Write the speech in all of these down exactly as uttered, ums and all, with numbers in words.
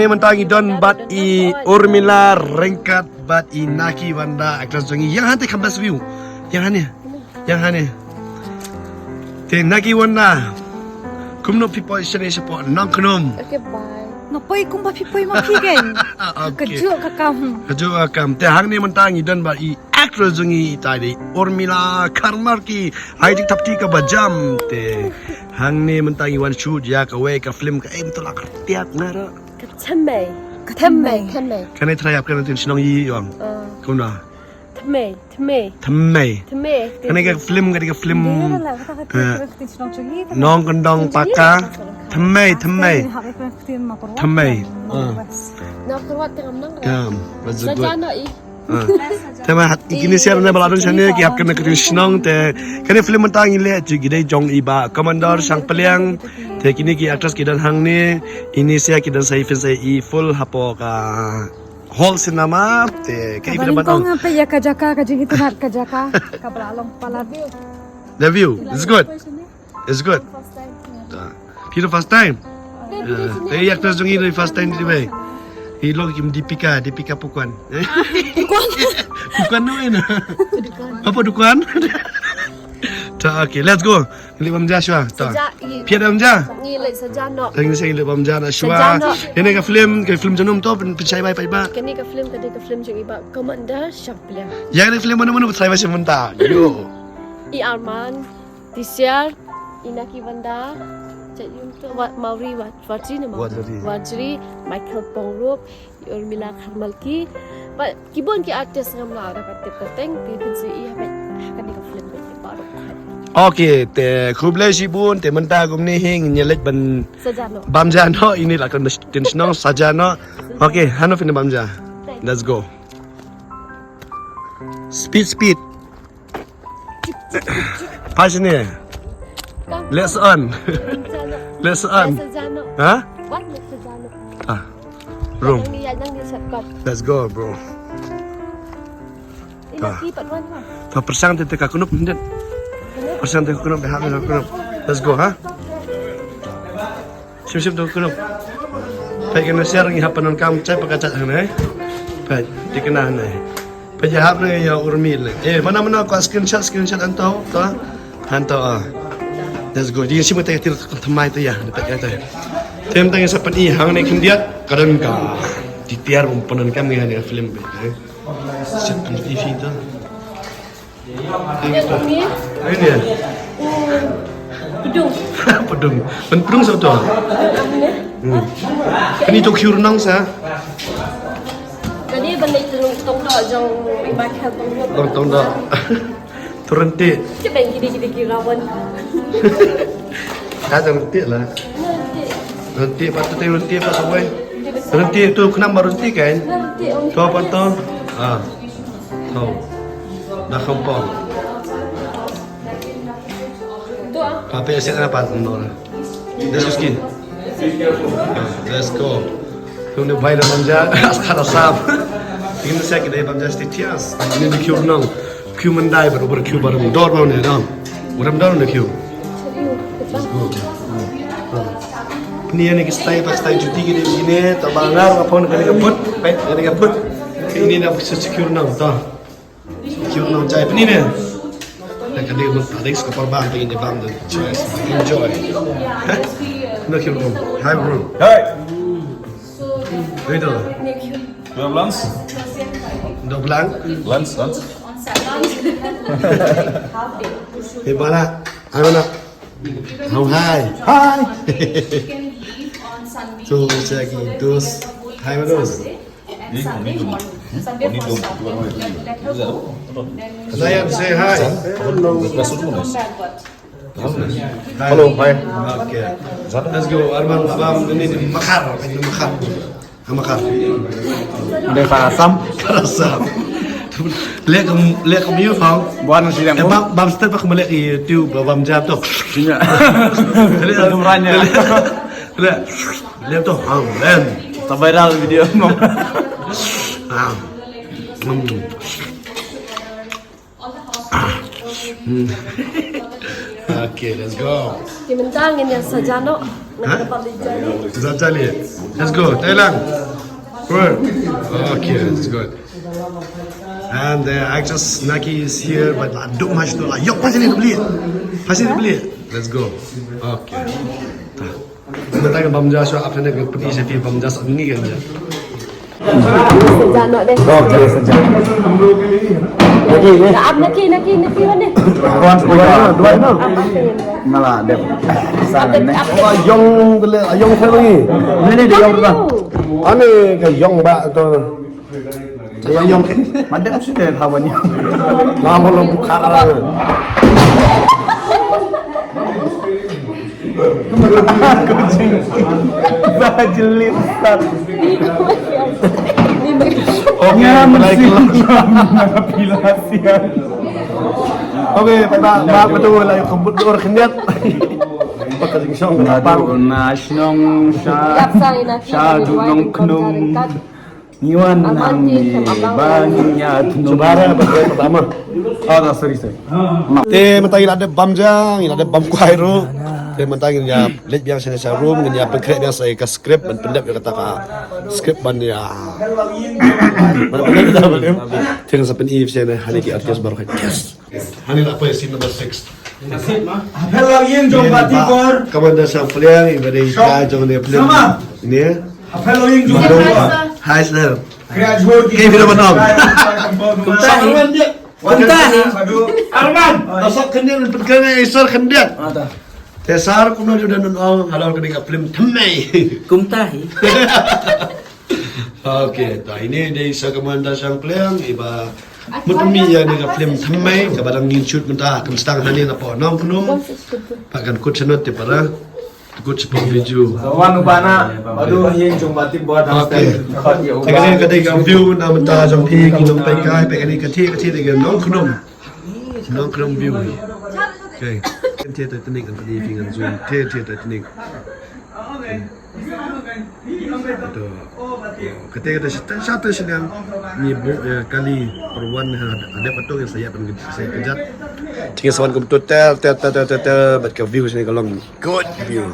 Mynta ngi don bad i Urmila Rengkat bad i Naki Wanda, actress jong ngi. Ïa hangne kam best view. Ïa hangne. Ïa hangne. Te Naki Wanda. Kumno phi poi shane shapoh Nongkhnum? Okay, bye. Nga poi kumba phi poi ma phi kein. Okay. Ka juh ka kam. Ka juh ka kam. Te hangne mynta ngi don bad i actress jong ngi, ita i dei Urmila Kharmarki. Ai tik tap tik kaba jam te. Hangne mynta ngi wan shoot ïa kawei ka film ka, em, to la kyrtiat nga ruh. Ka Thymmei. Ka Thymmei. Thymmei. Kane trai ap kane tin shnong i ong. Ah. Kumno? Thymmei, Thymmei. Thymmei. Thymmei. Kane ka film, kane ka film. Dei la, kata ka, eh, ka tin shnong jong i, Nongkyndong Paka. Thymmei, Thymmei. Thymmei. Ah. Nongkhrwat tengam nang. Ya, that's good. Sajano i. Ah. Te ma hat, kine sha ne ba la don shane ki hap kane ka tin shnong te. Kane film mynta ngi leh ki dei jong i Bah Commander Shangpliang. Te kine ki actress ki don hangne. Ine sha ki don sa i film sa i full hapoh ka hall cinema. Te ka i film ba don. Kong apa ïa ka jaka ka jingïatynnad ka jaka. Ka ba la long pala view. The view is good. It's good. First time. Ta. Phi first time? Te ïa actress jong i first time di bai. I long kim Deepika, Deepika Padukone. Padukone. Padukone no ina. Apa Padukone? Ta, okay, let's go. Ngi leit bam ja shuwa. Ta. Saja, i. Phi dam ja? Ngi leit saja noh. Ngi leit bam ja noh shuwa. Saja noh. Ïa kane ka film, ka film jong um to pynshai bai paidbah. Kane ka film, kane ka film jong i Bah Commander Shangpliang. Ïa kane ka film mano mano pynshai bai sha mynta. Yo. I Arman. Tisar, i Naki Wanda, Jaium to, Wa-, Mawri Wa-, Warjri ne Mawri? Warjri. Warjri, Michael Pongrup, Urmila Kharmarki. Ba, ki bun ki artist ngam lah da ka tip ka teng, ki pynsi i ha ka, ha kane ka film ba ki baroh. Okay, te khublei shibun, te mynta kumne hi ngin ïa leit ban Saja noh. Bam ja noh, ine la kan tin shnong saja noh. Okay, hano phin bam ja. Let's go. Speed, speed. Phai shane. Come. Let's on. Let's on. Let's on. Ha? What? Let's on. Ah. Room. Let's go, bro. Ta. Ta pyrshang te ka knup ndet. Pyrshang te ka knup, ha, ka knup. Let's go, ha? Shim shim to khnum. Peit kane sher ngi hap pyndonkam chai pa ka chat hangne. Peit, dei kane hangne. Peit ïa hap ne ïa urmi le. Eh, mana mana ka screenshot, screenshot hangto, to. Hangto, ah. Let's go. Jingshim te tir thymmai te ïa, peit ïa te. Tem tang sa pyni hangne khyndiat ka don ka. Dei tiar bym pyndonkam ngi hangne film peit, eh. Shit, peit ïa phi to. Ini. Ini ya? Pdung. Pdung. Pyn pdung satu. Hmm. Ini to khiur nang sa. Kane ban leit tong, tong doh jong i Michael Pongrup. Tong, tong doh. To rynti. Cep bang kidi kidi kirawan. Ka rynti lah. Rynti. Rynti pat tu rynti pat tu wei. Rynti tu khnang ba rynti kan? Rynti, oh. To pat tu. Ah. To. Da kompong. Pape asyik na pat nor. Let's go. Let's go. Kum ne bai da bam ja, as khara sap. Kin sa ki dei bam ja sti tias. Ni di khiu nang. Khiu mandai bar bar khiu bar dor ba ne dam. Uram dor ne khiu. Let's go. Ni ane ki style pa style juti ki dei ni ne, ta ba ngar ka phone ka dei ka put, pet ka dei ka put. Ini na secure nang ta. Cute no chai pynine. Ka dei mun ta dei ska par bang pynine bang de. Enjoy. No cute no. Hi bro. Hi. Wait a. You have lunch? Do blang. Lunch, lunch. Hey bala. Ano na. How hi. Hi. Tu sagi dus. Hi manus. Zayan, say hi. Hello, hi. Okay. Let's go. Arman, abang, ini, ini makan, ini makan. Makan. Ini parasam. Parasam. Lek, lek, kamu faham? Bukan sih yang. Eh, bam, bam, step aku balik ke YouTube, bam jam tu. Iya. Lek, lek, lek tu, bam, bam. Tak viral video, bam. Ah. Hmm. Ah. Hmm. Okay, let's go. Ki mynta ngin ïa saja noh. Hah? Saja leh. Let's go. Thailand. Good. Okay, that's good. And the actress Naki is here, but la dum hash to la yok pasi ni beli. Pasi ni beli. Let's go. Okay. Mynta ka bam ja shuwa, ap ne ka peti sha phi bam ja sa ngi kan ja. Sejak nak deh. Oh, jadi sejak. Lagi ni. Dah ap naki, naki, naki mana? Duai, duai, duai. Ap, ap, ap. Ngala dep. Sana ni. Ayong tele, ayong saya lagi. Ini ni dia yang berapa? Ane ka yong ba tu. Ka yong. Madam sudah lawan ni. Lama lo buka arah. Dah jelit, Ustaz. Okey, mulai kelas. Okey, pada mak betul lah yang kebut dor khyndiat. Pakai sing song. Nadu na shnong sha. Yap, sa ina ki. Sha du nong knum. Ngi wan hangne ba ngin ïa thung. Cuba ra ba pertama. Oh, dah, sorry, sorry. Te mynta ngi la dep bam ja, ngi la dep bam kwai ruh. Te mynta ngin ïa leit biang shane sha room, ngin ïa pynkhreh biang sa ka script ban pyndep ïa kata ka script ban ïa. Ban pyndep ïa kata ka film. Te ngin sa pyni shane hangne ki artist baroh. Yes. Hangne la poi scene number six. Hapher la ïing jong Bati Bor. Commander Shangpliang, iba dei ka jong ne film. Sama. Ni. Hapher la ïing jong Bati Bor. Hai, sir. Kei bida ba nong. Kumta hi. Kumta hi. Arman. Asok khyndiat, pynkhyndiat, eh, sir khyndiat. Te sir kumno ju da nun ong halor kane ka film thymmai. Kumta hi. Okay, ta ine dei sa Commander Shangpliang, iba mut pynmih ïa kane ka film thymmai, kaba dang ngin shoot mynta, kan sdang hangne napoh Nongkhnum. Ba kan kut shnong te para. Kut shnong video. Wan u bana, badu ha ïing jong Bati Bor dang. Okay. Khot ïa u. Kane ka dei ka view na mynta jong phi ki nongpeit kai, peit kane ka thie ka thie dei ka Nongkhnum. Nongkhnum view. Okay. Thie Titanic kan phi ngan zoom. Thie thie Titanic. To, kata kata shata shata shnong ngi bu, eh, kali perwan ha dep ato ngi sa ïa ban sa ïa kjat. Ngi sa wan kumto ter ter ter ter ter ter, bad ka view shane ka long good view.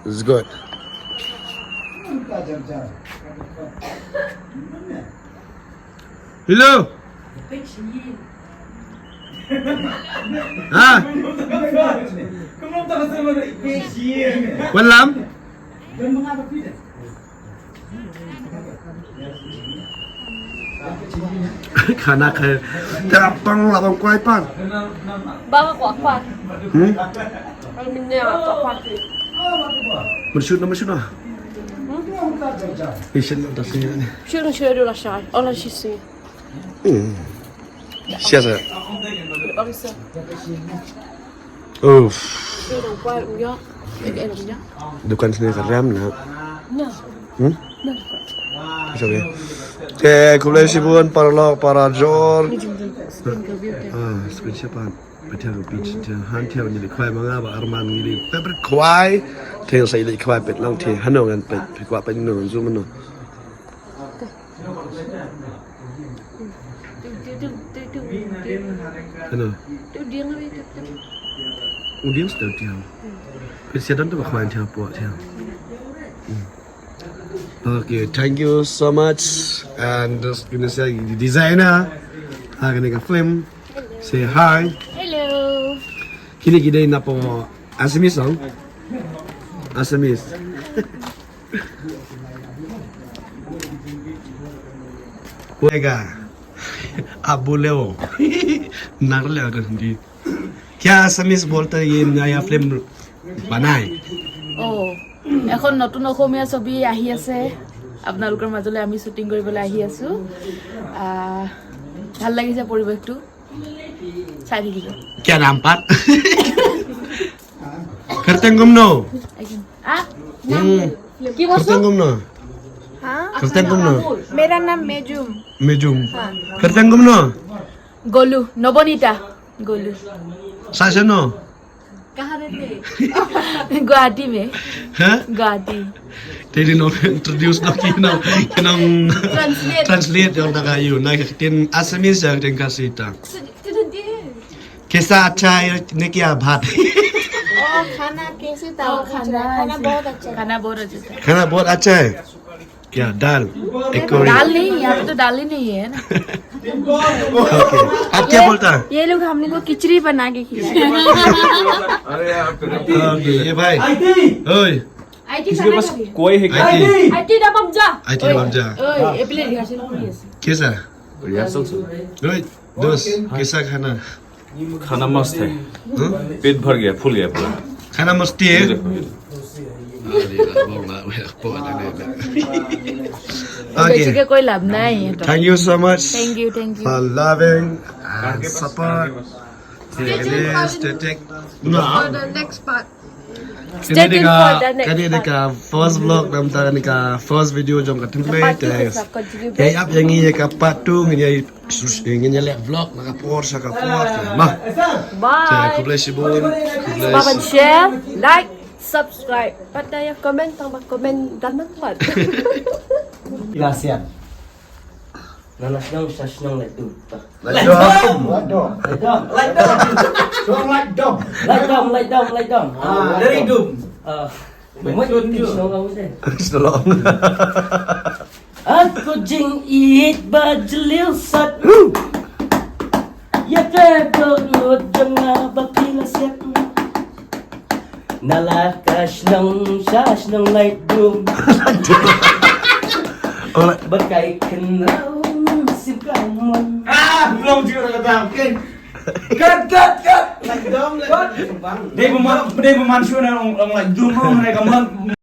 It's good. Hello. Ha? Wan lam? Khana kha. Te pang la bang kwai pang. Ba ka kwah kwah. Hmm? Al minya kwah kwah. Marshoot na, marshoot na. Hmm? Patient na, tas ni. Shoot na, shoot na, shoot na. Ola shi si. Hmm. Sia sa. Uff. Dukan sini ka rem na. Hmm? Sorry. Te khublei shibun paralok parajor. Ah, screen shot. Pathiang beach te han te ngi leit khwai ma nga bad Arman ngi leit peit khwai. Te sa leit khwai peit lang te hano ngan peit, peit khwai peit no zoom no. Hello. Audience tu tiang. Kesian tu bakwan tiang puak tiang. Okay, thank you so much. And this, you know, say, designer. Ha, kane ka film. Say hi. Hello. Kine ki dei napoh Assamese song. Assamese. Kuega. Abuleo. Narleo kan di. Kya Assamese bolte ye naya film banai? Oh, এখন নতুন অসমীয়া ছবি আহি আছে, আপোনালোকৰ মাজলৈ আমি শ্বুটিং কৰিবলৈ আহি আছো। আহ, ভাল লাগিছে পৰিৱেশটো। চাই থাকিব। Kya naam pat? Kyrteng kumno? আহ, নাম কি? কি বস্তু? Kyrteng kumno? হা? Kyrteng kumno? মেৰা নাম মেজুম। Mejum. হা। Kyrteng kumno? গলু, নবনীতা। গলু। Sa sha no? কাহা রেতে? গুৱাহাটী মে। Ha? গুৱাহাটী। Te di no introduce no ki no, ki no translate. Translate yung taga yu na ktien Assamese ya ktien Khasi ta. Kisa achai ne kya bhat. खाना कैसे था? खाना बहुत अच्छा। खाना बहुत अच्छा था। खाना बहुत अच्छा है क्या? दाल, एक कौड़ी। दाल नहीं, यहाँ पे तो दाल ही नहीं है ना। ओके, आप क्या बोलता है? ये लोग हम लोग को खिचड़ी बना के खिलाए। ओके, ये भाई। ओए, आईटी खाना खा लिया। कोई है क्या? आईटी। आईटी डबम जा। आईटी डबम जा। ओए, ए प्ले रिहर्सल पूरी है। कैसा? रिहर्सल से। ओए, दोस्त, कैसा खाना? खाना मस्त है। हाँ? पेट भर गया, फूल गया पूरा। खाना मस्ती है। ये देखो, ये देखो। बच्चे का कोई लाभ नहीं है तो। Thank you so much Thank you, thank you. for loving and support. Stay tuned. For the next part. Stay tuned for the next part. Kane ka first vlog namta, kane ka first video jong ka template. Guys, ïa ap ïa ngi ïa ka part two, ngin ïa ngin ïa leh vlog na ka por sha ka por. Ma. Bye. Khublei shibun. Subscribe and share, like, subscribe. Pat da ïa comment, tang ba comment dan nang pat. Ila siap. Nana shnong sha shnong lek dum. Lek dum. Lek dum. Lek dum. Shnong lek dum. Lek dum, lek dum, lek dum. Ah, dari dum. Ah, mai tu shnong aku sih. Shalom. Aku jing it ba jeliu sat. Ya te dot ngut jong nga ba pila siap. Nala ka shnong sha shnong lek dum. Alright. Ba kai kynrau sim ka mon. Ah, belum juga kata. Kat, kat, kat. Dei ba man, dei ba man shu na ong, ong lek dum, ong lek ka man.